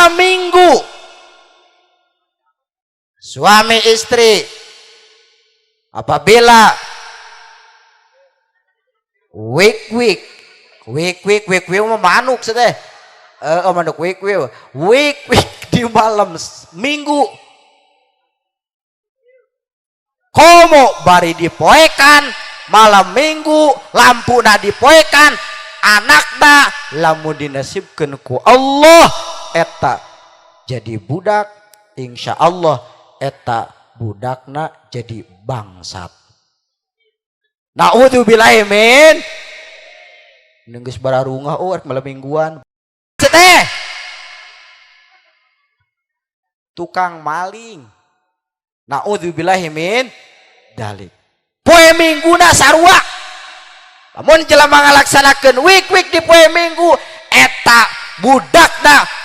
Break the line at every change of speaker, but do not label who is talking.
Malam Minggu suami istri apabila wik wik wik wik wik wik mah manuk teh, eh, manuk wik wik wik wik di malam Minggu, komo bari dipoekan malam Minggu, lampuna dipoekan, anakna lamun dinasibkeun ku Allah eta jadi budak, insya Allah eta budakna jadi bangsat. Naudzubillahi min. Geus bararungah, oh, malam mingguan teh tukang maling. Naudzubillahi min dalik. Poe Mingguna sarua, lamun jelema ngalaksanakeun wik-wik di poe Minggu, eta budakna